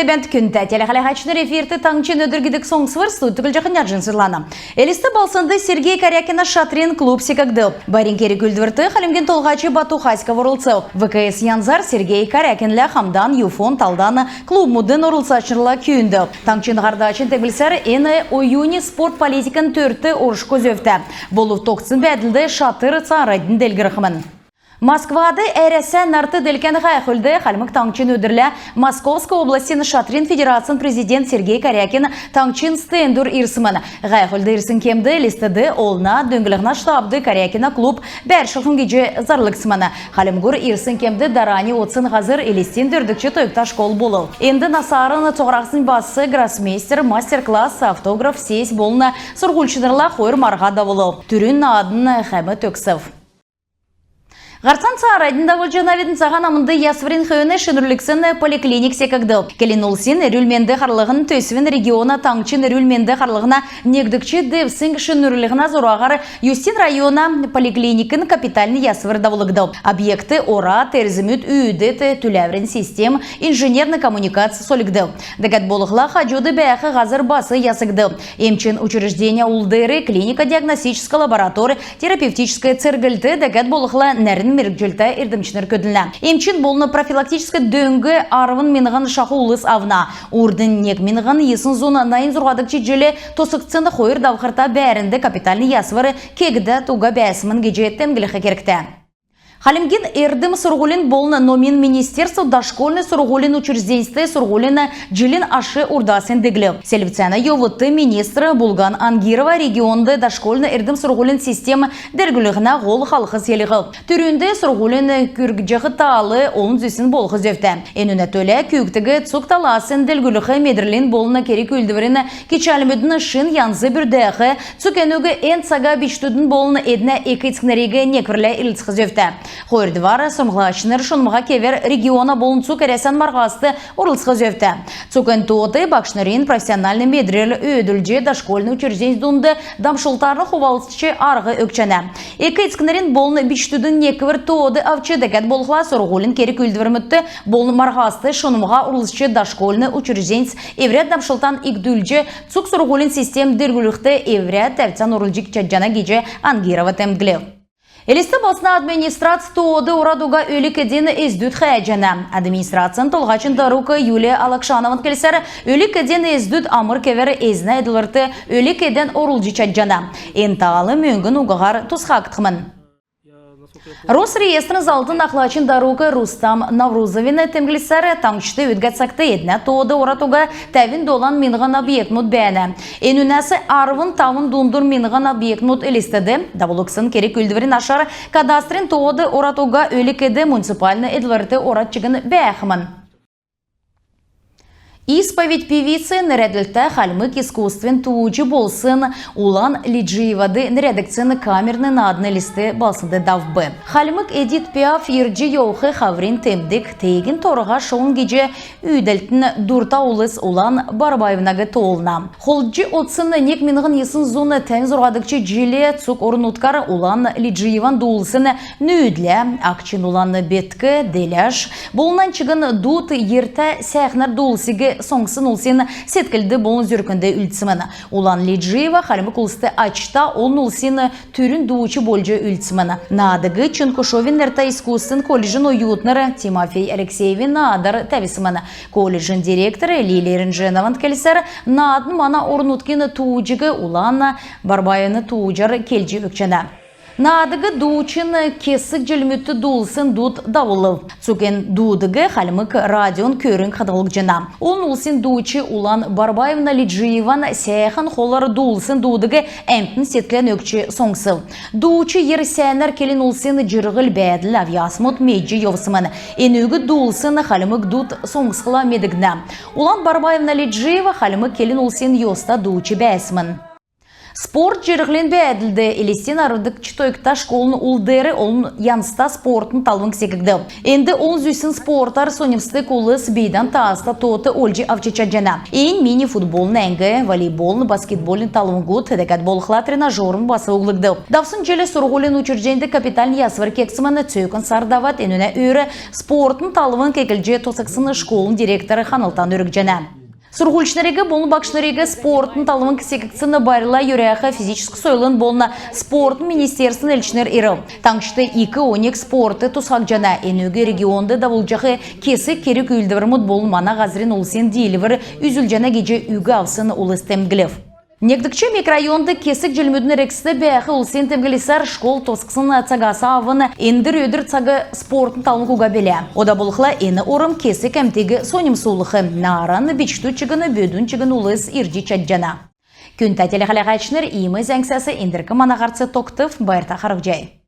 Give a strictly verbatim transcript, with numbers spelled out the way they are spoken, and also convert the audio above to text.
Бәәнт, күндтә телехәләһәчнр! Эфирт «Таңһчин өдр» гидг соңсвр. Студьд Түглҗәхнә Җин Светлана. Элст балһснд Сергей Карякина шатрин клуб секгдв. Байрин керг-үүлдврт Хальмгин Толһач Бату Хасиков орлцв. В К С янзар Сергей Карякинлә хамдан ЮФО-н талдан клубмудын орлцачнрла күүндв. Таңһчин һардачин темдглсәр, эн оюни спорт политикин төрт оршг зөвтә. Болв тогтсн бәәдлд шатр цааранднь делгрхмн. Москвад Әрәсән нарт-делкән һәәхүлд Хальмг Таңһчин өдрлә Московск областин шатрин федерацин президент Сергей Карякин таңһчин стендүр ирсмн. Һәәхүлд ирсн кемд Элстд олна дөңнлһнә штабд Карякина клуб бәәршлхмн гиҗ зарлгдсмн. Хальмгур ирсн кемд дарани одсн һазр Элстин дөрвдгч тойгта школ болв. Энд насарн цуһараһснь бас гроссмейстер, мастер-класс, автограф сессь болн сурһульчнрла хойр марһа давулв. Түрүн наадн хәм төгсв. Һарцан цааранднь давулҗанавидн. Цаһан Амнд ясврин хөөн шинрүлгсн поликлиник секгдв. Келн улсин эрүл-менд харлһна төсвин региона таңһчин эрүл-менд харлһна негдгч девсңг шинрүллһнә зураһар Юстин района поликлиникин капитальн ясвр давулгдв. Объектд ора, терзмүд үүдт, түләврин систем, инженерн коммуникац сольгдв. Дәкәд болхла хаҗуд бәәх һазр бас ясгдв. Эмчин учреждения ул деер клиника, диагностическ лаборатор, терапевтическ церглт, дәкәд болхла нәрн мергҗлтә эрдмчнр көдлнә. Эмчин болн профилактическ дөң арвн миңһн шаху улс авна. Урднь нег миңһн йисн зун найн зурһадгч җил тосхгдсн хойр давхрта бәәрнд капитальн ясвр кегдәд уга бәәсмн гиҗ темдглх кергтә. Хальмгин эрдм-сурһулин болн номин министерств дошкольн сурһулин учрежденьст сурһулин җилин аш урдаснь диглв. Селвцәнә йовудт министр Булһн Ангирова регионд дошкольн эрдм-сурһулин систем делгрүллһнә һол халхс йилһв. Түрүнд сурһулин күргҗәх тал олн зүсн болх зөвтә. Энүнә төлә күүкдиг цуг таласн делгрүлх, медрлин болн керг-үүлдврин кичәлмүдин шин янз бүрдәх. Цуг энүг эн цага бичкдүдин болн эднә эк-эцкнриг некврлә ирлцх зөвтә. Хойрдвар, сурһмҗлачнр шунмһа кевәр региона болн цуг Әрәсән марһаст орлцх зөвтә. Цуг эн тоод багшнрин профессиональн медрл өөдлүлҗ, дошкольн учрежденьс дунд дамшлтарн хувалцҗ арһ өгчәнә. Эк-эцкнрин болн бичкдүдин неквр тоод авч, дәкәд болхла сурһулин керг-үүлдврмүдт болн марһаст шунмһа орлцҗ, дошкольн учрежденьс эврә дамшлтан икдүлҗ, цуг сурһулин систем делгрүлхд эврә тәвцән орулҗ чадҗана гиҗ Ангирова темдглв. Элст балһсна администрац тоод орад уга өлг-эдин эздүд хәәҗәнә. Администрацин толһачин дарук Юлия Алакшанован келсәр, өлг-эдин эздүд амр кевәр эзнә эдлврт өлг-эдән орулҗ чадҗана. Эн тал мөңгн угаһар тусхагдхмн. Росреестрин заллтын ахлачин дарук Рустам Наврузовин темдглсәр, таңһчд өдгә цагт эднә тоод орад уга тәвн долан миңһн объектмуд бәәнә. Энүнәс арвн тавн дундур миңһн объектмуд Элстд. Давулгдсн керг-үүлдврин ашар кадастрин тоод орад уга өлг-эд муниципальн эдлврт орад чигн бәәхмн. «Исповедь певицы» нерәдлтә хальмг искусствин тууҗ болсн Улан Лиджиевад нерәдгдсн камерн наадн Элст балһснд давв. Хальмг Эдит Пиаф ирҗ йовх хаврин темдг, теегин торһа шовун гиҗ үүдәлтин дурта улс Улан Барбаевнаг тоолна. Холҗ одсн нег миңһн йисн зун тәвн зурһадгч җил цуг орн-нутгар Улан Лиджиеван дуулсн «Нүүдлә», «Ачнь улан бетк», «Деләш» болн нань чигн дуд йиртә сәәхнәр дуулсиг соңссн улсин седклд болн зүркнд үлдсмн. Улан Лиджиева хальмг улст ачта олн улсин түрүн дууч болҗ үлдсмн. Наадыг Чонкушовин нертә искусствин колледжин оютнр Тимофей Алексеевин наадар тәвсмн. Колледжин директор Лилия Ринженован келсәр, наадн мана орн-нутгин тууҗиг Улан Барбаевна тууҗар келҗ өгчәнә. Наадыг дуучин кесг җилмүдт дуулсн дуд давулв. Цуг эн дуудыг Хальмг радион көрңг хадһлҗана. Олн улсин дууч Улан Барбаевна Лиджиеван сәәхн холар дуулсн дуудыг әмтн седклән өгч соңсв. Дууч йир сәәнәр келн улсин җирһл-бәәдл, авъясмуд медҗ йовсмн. Энүг дуулсн хальмг дуд соңсхла медгднә. Улан Барбаевна Лиджиева хальмг келн улсин йоста дууч бәәсмн. Спорт — җирһлин бәәдлд. Элстин арвдгч тойгта школын ул деер олн янзта спортын талвң секгдв. Энд олн зүсн спортар соньмсдг улс бийдән тааста тоот олҗ авч чадҗана. Эн мини-футболын әңг, волейболын, баскетболын талвңгуд, дәкәд болхла тренажермуд бас углгдв. Давсн җил сурһулин учрежденьд капитальн ясвр кегдсмн. Цөөкн сар давад энүнә өөр спортын талвң эклҗ тосхсн школын директор ханлтан өргҗәнә. Сурһульчнриг болн багшнриг спортын талвң секгдсн байрла йөрәх физическ сойлын болн спортын министерствин элчнр ирв. Таңһчд ик оньг спортд тусхагдҗана. Энүг регионд давулҗах кесг керг-үүлдврмүд болн мана һазрин улсин диилвр үзүлҗәнә гиҗ үг авсн улс темдглв. Негдгч микрорайонд кесг җилмүдин эргцд бәәх улсин темдглсәр, школ тосхсн цагас авн эндр өдр цаг спортын талвң уга билә. Ода болхла эн орм кесг әмтиг соньмсулх. Нааран бичкдүд чигн, бөдүн чигн улс ирҗ чадҗана. Күндтә телехәләәчнр, иим зәңгсәс эндрк мана һарц тогтв. Байрта харһцхай.